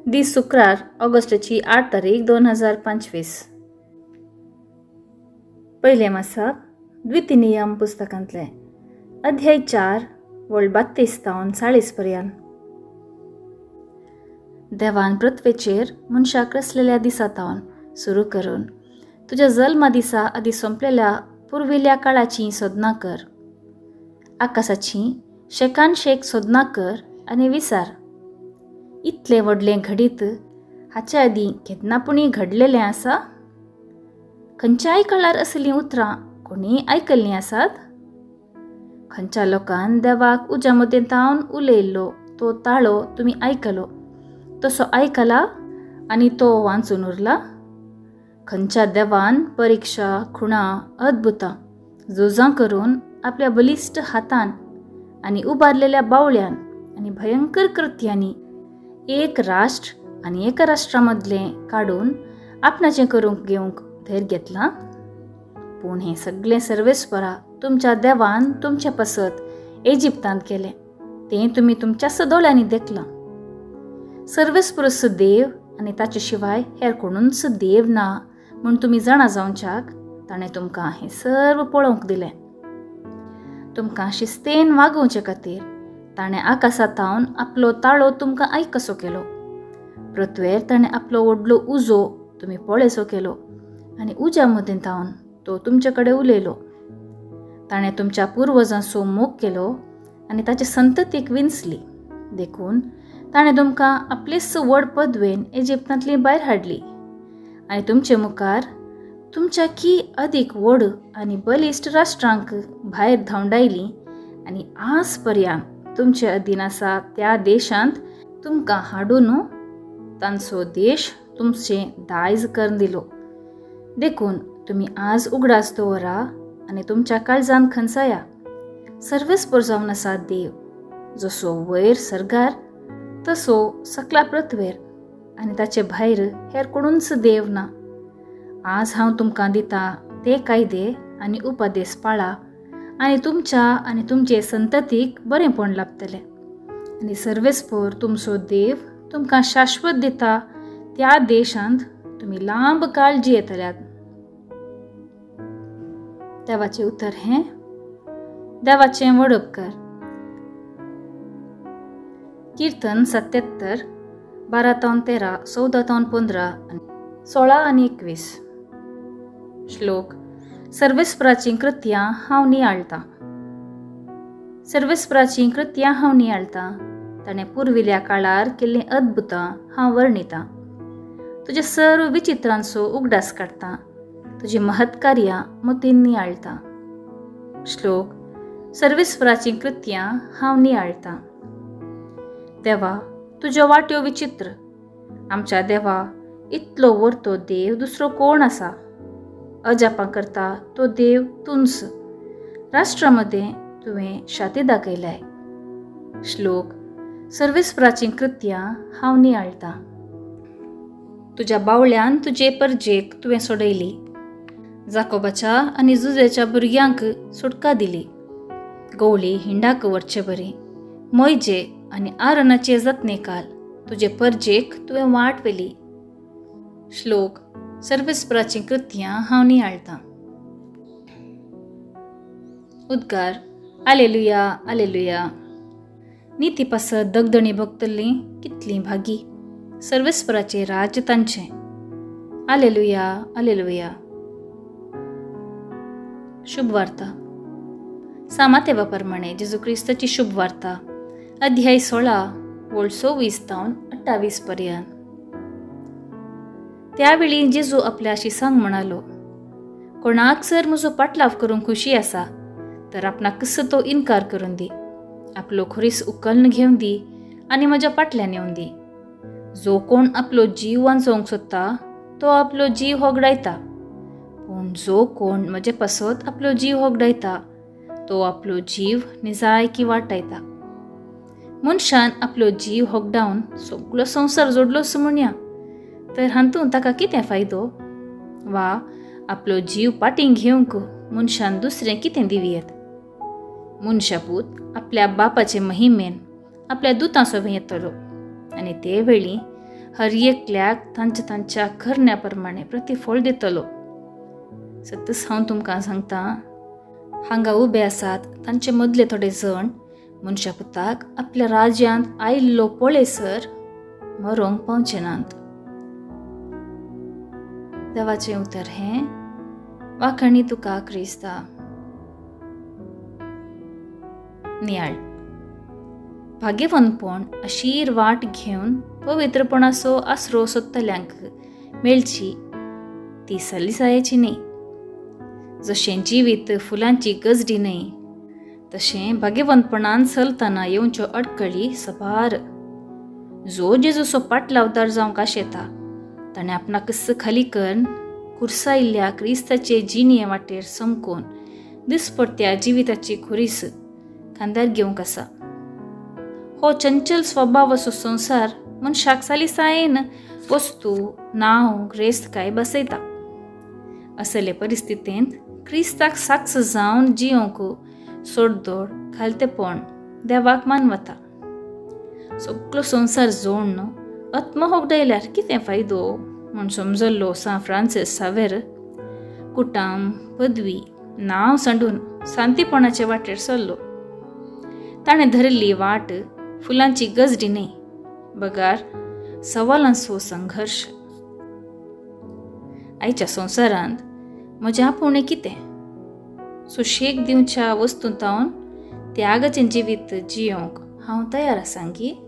दीस शुक्रार ऑगस्टाची 8 तारीख 2025. पयलें मासाप द्वितीय नियम पुस्तकांतलें अध्याय 4 वळ 32 तावन 40 पर्यंत. देवान पृथ्वेचेर मनशाक रचलेल्या दिसा तावन सुरू करून तुज्या जल्मा दिसा आदी सोंपलेल्या पुर्विल्ल्या काळाची सोदना कर, आकाशाची शेकान शेक सोदना कर आनी विसार. इतलें व्हडलें घडीत हाचे आदीं केन्ना पुणी घडलेलें आसा? खंयच्याय काळार असलीं उतरां कोणीय आयकल्लीं आसात? खंयच्या लोकान देवाक उज्या मदें तावन उलयल्लो तो ताळो तुमी आयकलो, तसो आयकला आनी तो वांचून उरला? खंयच्या देवान परिक्षा, खुणां, अद्भुतां, झुजां करून आपल्या बलिश्ट हातान आनी उबारलेल्या बावळ्यान आनी भयंकर कृत्यांनी एक राष्ट्र आनी एका राष्ट्रा मदलें काडून आपणाचें करूंक घेवंक धैर्य घेतलां? पूण हें सगळें सर्वेस्परा तुमच्या देवान तुमचे पासत इजिप्तांत केलें, तें तुमी तुमच्याच दोळ्यांनी देखलां. सर्वेस्परस देव आनी ताचे शिवाय हेर कोणूच देव ना म्हूण तुमी जाणा जावच्याक ताणें तुमकां हें सर्व पळोवंक दिलें. तुमकां शिस्तेन वागोवचे खातीर ताणें आकाशा तावन आपलो ताळो तुमकां आयकसो केलो. पृथ्वेर ताणें आपलो व्हडलो उजो तुमी पळयसो केलो आनी उज्या मदें तावन तो तुमचे कडेन उलयलो. ताणें तुमच्या पुर्वजांचो मोग केलो आनी ताचे संततीक विंचली, देखून ताणें तुमकां आपलेच व्हड पदवेन इजिप्तांतली भायर हाडली आनी तुमचे मुखार तुमच्या की अदीक व्हड आनी बलिश्ट राष्ट्रांक भायर धांवडायली आनी आज पर्यंत तुमचे अधीन आसा त्या देशांत तुमकां हाडून तांचो देश तुमचें दायज करून दिलो. देखून तुमी आज उगडास दवरा आनी तुमच्या काळजान खंचाया, सर्वेस्पर जावन आसा देव, जसो वयर सर्गार तसो सकला पृथ्वेर आनी ताचे भायर हेर कोणूच देव ना. आज हांव तुमकां दिता ते कायदे आनी उपदेश पाळा आनी तुमच्या आनी तुमचे संततीक बरेंपण लाभतलें आनी सर्वेस्पर तुमचो देव तुमकां शाश्वत दिता त्या देशांत तुमी लांब काळ जियेतल्यात. देवाचें उतर हें देवाचें व्हड उपकार. कीर्तन 77 12 तावन 13 14 तावन 15 16 आनी 21. श्लोक सर्वेस्पराचीं कृत्यां हांव नियाळटां. सर्वेस्पराचीं कृत्यां हांव नियाळटां, ताणें पुर्विल्ल्या काळार केल्लीं अद्भुतां हांव वर्णितां. तुज्या सर्व विचित्रांचो उगडास काडटां, तुजी महत्कार्यां मतीन नियाळटां. श्लोक सर्वेस्पराचीं कृत्यां हांव नियाळटां. देवा, तुज्यो वाट्यो विचित्र. आमच्या देवा इतलो व्हरतो देव दुसरो कोण आसा? अजापां करता तो देव तूंच. राष्ट्रा मदें तुवें शाती दाखयल्याय. श्लोक सर्वेस्पराचीं कृत्यां हांव नियाळटां. तुज्या बावळ्यान तुजे परजेक तुवें सोडयली, जाकोबाच्या आनी जुजेच्या भुरग्यांक सुटका दिली. गवळी हिंडाक व्हरचे बरी मोयजे आनी आरनाचे जतनेकाल तुजे परजेक तुवें वाट व्हेली. श्लोक सर्वेस्पराचीं कृत्यां हांव नियाळटां. उद्गार आलेलुया आलेलुया. निती पासत दगदणी भोगतलीं कितलीं भागी, सर्वेस्पराचें राज्य तांचें. आलेलुया आलेलुया. शुभ वार्ता. सामातेवा प्रमाणे जेजू क्रिस्ताची शुभ वार्ता अध्याय 16 वळ 26 तावन 28 पर्यंत. त्यावेळी जेजू आपल्या शिसांक म्हणालो, कोणाक जर म्हजो पाटलाव करूंक खुशी आसा तर आपणाकच तो इनकार करून दी, आपलो खुरीस उकलन घेवन दी आनी म्हज्या पाटल्यान येवन दी. जो कोण आपलो जीव वांचोवंक सोदता तो आपलो जीव होगडायता, पूण जो कोण म्हजे पासत आपलो जीव होगडायता तो आपलो जीव निजायकी वाटायता. मनशान आपलो जीव होगडावन सगळो संवसार जोडलोच म्हणया, तर हातूंत ताका कितें फायदो? वा आपलो जीव पाटीं घेवंक मनशान दुसरें कितें दिवयेत? मनशापूत आपल्या बापाचे महिमेन आपल्या दुतां सोबें येतलो आनी ते वेळी हर एकल्याक तांच्या तांच्या करण्या प्रमाणे प्रतिफळ दितलो. सतच हांव तुमकां सांगता, हांगा उबे आसात तांचे मदले थोडे जण मनशा पुताक आपल्या राज्यांत आयिल्लो पळयसर मरोंक पावचे नात. देवाचें उतर हें. वाखाणी तुका क्रिस्ता. नियाळ. भाग्यवंतपण अशीर वाट घेवन पवित्रपणाचो आसरो सोदतल्यांक मेळची ती सलिसायेची न्हय. जशें जिवीत फुलांची गजडी न्हय तशें भाग्यवंतपणान चलतना येवच्यो अडकळी सबार. जो जेजूचो पाटलावदार जावंक आशेता ताणें आपणाकच खाली करून कुर्सायिल्ल्या क्रिस्ताचे जिणये वाटेर चमकोवन दिसपडत्या जिविताची खुरीस खांद्यार घेवंक आसा. हो चंचल स्वभाव असो संवसार मनशाक सालिसायेन वस्तू, नांव, ग्रेस्तकाय बसयता. असले परिस्थितींत क्रिस्ताक साक्ष जावन जियोंक सोडदोड खालतेपण देवाक मानवता. सगलो संवसार जोडून आत्महोगडायल्यार कितें फायदो म्हूण समजल्लो सांत फ्रांसीस सावेर कुटाम, पदवी, नांव सांडून शांतीपणाचे वाटेर सरलो. ताणें धरिल्ली वाट फुलांची गजडी न्हय बगार सवालांचो संघर्श. आयच्या संवसारांत म्हजें आपोवणें कितें? सुशेग दिवच्या वस्तूं तावन त्यागाचें जिवीत जियोंक हांव तयार आसांगी?